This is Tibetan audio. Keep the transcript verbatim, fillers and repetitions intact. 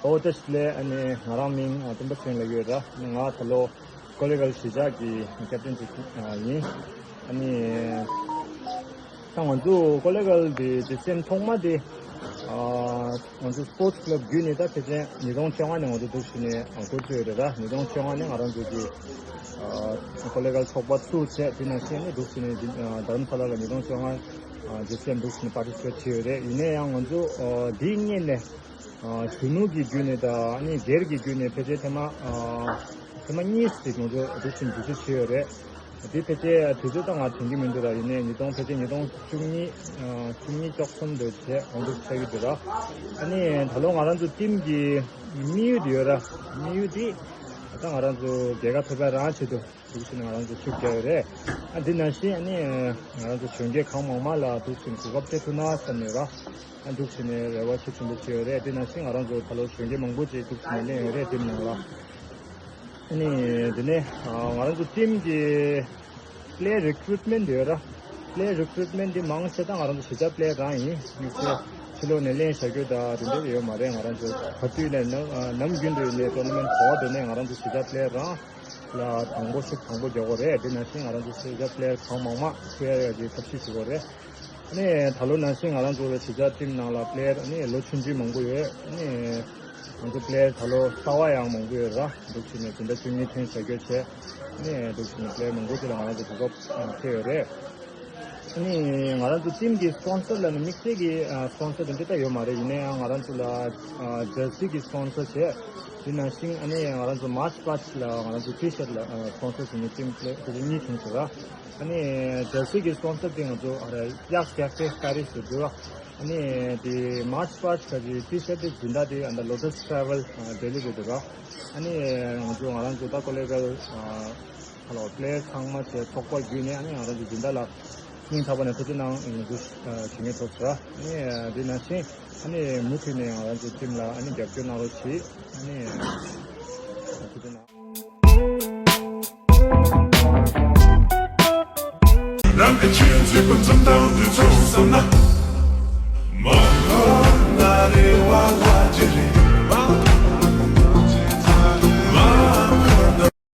ཨོ་བཀྲ་ཤིས་བདེ་ལེགས། ཨ་ནི་ང་རང་མིང་ཨ་སྟོན་པ་ཚེ་རིང་ལབ་ཀྱི་ཡོད་ར། ཨ་ནི་ང་ད་ལོ་ཀོ་ལི་གྷལ་གཞིས་ཆགས་ཀྱི་ཀེབ་ཊན་ཅིག་ཨ་ཡིན། ཨ་ནི་ད་ང་ཚོ་ཀོ་ལི་གྷལ་དེ་ཇེ་སི་ཨེམ་ཐོག་མ་དེ་ཨ་ང་ཚོ་སི་པོར་ཊི་ཀླབ་བརྒྱུད་ནས་ད་ཕལ་ཆེར་ཉིས་སྟོང་བཅོ་ལྔ་ནས་ང་ཚོ་འདུག་བྱས་ནས་ཨ་འགོ་བཙུགས་ཡོད་རེད་ར། ཉིས་སྟོང་བཅོ་ལྔ་ནས་ང་རང་ཚོ་གི་ཨ་ཀོ་ལི་གྷལ་ཚོགས་པ་བཙུགས་བྱས། དེ་ནང་བཞིན་ནི་འདུག་བྱས་ནས་འདི་ཨ་རྡ་རམ་ས་ལ་ལ་ཉིས་སྟོང་བཅོ་ལྔ་ཨ་ཇེ་སི་ཨེམ་འདུག་བྱས་ནས་པར་ཊི་སི་པེཊ་བྱས་ཡོད་རེད། ཡིན་ན་ཡང་ང་ཚོ་ཨ་འདིའི་སྔོན་ནས་ཨ་གཞོན་ནུ་གི་བརྒྱུད་ནས་དང་ཨ་ནི་སྒེར་གྱི་བརྒྱུད་ནས་ཕལ་ཆེར་ཐེངས་མ་ཨ་ཐེངས་མ་གཉིས་ཤིག་ང་ཚོ་འདུག་བྱས་ནས་འཛུལ་ཞུགས་བྱས་ཡོད་རེད། དེ་ཕལ་ཆེར་དུས་ཚོད་ད་ང་དྲན་གྱི་མི་འདུག་ར། ཡིན་ནའི་ཉིས་སྟོང་ཕལ་ཆེར་ཉིས་སྟོང་བཅུ་གཉིས་ཨ་བཅུ་གཉིས་བཅུ་གསུམ་དེ་བྱས་འོང་འདུག་ཆགས་ཀྱི་འདུག་ར། ཨ་ནི་ད་ལོ་ང་རང་ཚོ་ཊིམ་གྱི་དམིགས་ཡུལ་དེ་ཡོད་ར། དམིགས་ཡུལ་དེ་ད་ང་རང་ཚོ་རྒྱལ་ཁ་ཐོབ་པ་རང་ཆེད་དུ་འདུག་བྱས་ནས་ང་རང་ཚོ་ཤུགས་རྒྱག་ཡོད་རེད། ཨ་འདི་ནང་བཞིན་ཨ་ནི་ང་རང་ཚོ་གཞོན་སྐྱེས་གང་མང་མང་ལ་འདུག་བྱས་ནས་གོ་སྐབས་སྤྲད་ཐུབ་ན་བསམ་ནས་ར། ཨ་འདུག་བྱས་ནས་རེ་བ་ཆེ་ཆུང་དུ་བྱས་ཡོད་རེད། དེ་ནང་བཞིན་ང་རང་ཚོ་ད་ལོ་གཞོན་སྐྱེས་མང་པོ་ཅིག་འདུག་བྱས་ནས་སླེབས་ཡོད་རེད། ཊིམ་ནང་ལ། ཨ་ནི་དེ་ནས་ཨ་ང་རང་ཚོ་ཊིམ་གྱི་པི་ལེ་ཡར་རི་ཀུ་རུ་ཊི་མེན་ཊི་ཡོད་ར། པི་ལེ་ཡར་རི་ཀུ་རུ་ཊི་མེན་ཊི་འདི་མང་ཆེ་ད་ང་རང་ཚོ་གཞིས་ཆགས་པི་ལེ་ཡར་རང་ཡིན། དམིགས་བསལ་ཕྱི་ལོགས་ནས་ལེན་བྱ་རྒྱུ་དང་དེ་འདྲ་ཡོད་མ་རེད། ང་རང་ཚོ་ག་དུས་ནས་ནམ་ནམ་རྒྱུན་དུ་ནས་ཊོར་ན་མེན་ཊི་ག་པར་འགྲོ་ནས་ང་རང་ཚོ་གཞིས་ཆགས་པི་ལེ་ཡར་རང་ལ་དང་པོ་ཤུགས་དང་པོ་རྒྱག་དགོས་རེད། དེ་ནང་བཞིན་ང་རང་ཚོ་གཞིས་ཆགས་པི་ལེ་ཡར་གང་མང་མང་ཁྱེར་ཡག་གི་ཐབས་ཤེས་བྱེད་དགོས་རེད། ཨ་ནི་ད་ལོ་ནང་བཞིན་ང་རང་ཚོ་ལ་གཞིས་ཆགས་ཊིམ་ནང་ལ་པི་ལེ་ཡར་ཨ་ནི་ལོ་ཆུང་ཆུང་མང་པོ་ཡོད། ཨ་ནི་ང་ཚོ་པི་ལེ་ཡར་ད་ལོ་གསར་པ་ཡང་མང་པོ་ཡོད་ར། འདུག་བྱས་ནས་འཛིན་གྲྭ་བཅུ་གཉིས་ཐོན་བྱ་རྒྱུ་བྱས། ཨ་ནི་འདུག་བྱས་ནས་པི་ལེ་ཡར་མང་པོ་ཅིག་ལ་ང་རང་ཚོ་གོ་སྐབས་ཨ་སྤྲད་ཡོད་རེད། ཨ་ནི་ང་རང་ཚོ་ཊིམ་གྱི་སི་པོན་སར་ལ་ནི་དམིགས་བསལ་གྱི་ཨ་སི་པོན་སར་དེ་འདྲ་ད་ཡོད་མ་རེད། ཡིན་ན་ཡང་ང་རང་ཚོ་ལ་ཨ་ཇར་སི་གི་སི་པོན་སར་བྱས། དེ་ནང་བཞིན་ཨ་ནི་ང་རང་ཚོ་མཱར་ཆི་པཱ་སི་ལ་ང་རང་ཚོ་ཊི་ཤར་ཊི་ལ་ཨ་སི་པོན་སར་བྱས་ནས་ཊིམ་པི་ལེ་ཡར་དེ་ཚོ་གཉིས་བྱུང་སོང་ར། ཨ་ནི་ཇར་སི་གི་སི་པོན་སར་དེ་ང་ཚོ་ཨ་ར་ཡག་ཡག་པེ་ཀ་རི་ཟེར་འདུག་ར། ཨ་ནི་དེ་མཱར་ཆི་པཱ་སི་ག་ཅིག་ཊི་ཤར་ཊི་དེ་འཛིན་གྲྭ་དེ་ཨ་ད་ལོ་ཊ་སི་ཊ་ར་ཝལ་ཌེ་ལི་རེད་འདུག་ར། ཨ་ནི་ང་ཚོ་ང་རང་ཚོ་ད་ཀོ་ལི་གྷལ་ཨ་ཧ་ལོ་པི་ལེ་ཡར་ཚང་མ་བྱས་ཚོགས་པ་བརྒྱུད་ནས་ཨ་ནི་ང་རང་ཚོ་འཛིན་གྲྭ་ལ་སྙིང་ཐག་པ་ནས་ཐུགས་རྗེ་གནང་ང་ཚོ་ཨ་བྱེད་མཁན་ཚོ་ཚོ་ར། ཨ་ནི་དེ་ནང་བཞིན་ཨ་ནི་མུ་མཐུད་ནས་ང་རང་ཚོ་ཊིམ་ལ་ཨ་ནི་རྒྱབ་སྐྱོར་གནང་རོགས་གྱིས། ཨ་ནི་ཐུགས་རྗེ་གནང་། རང་གི་ཆོས་མཛད་པ་འཛུམ་མདངས་དུས་ཚོད་བསམ་ན།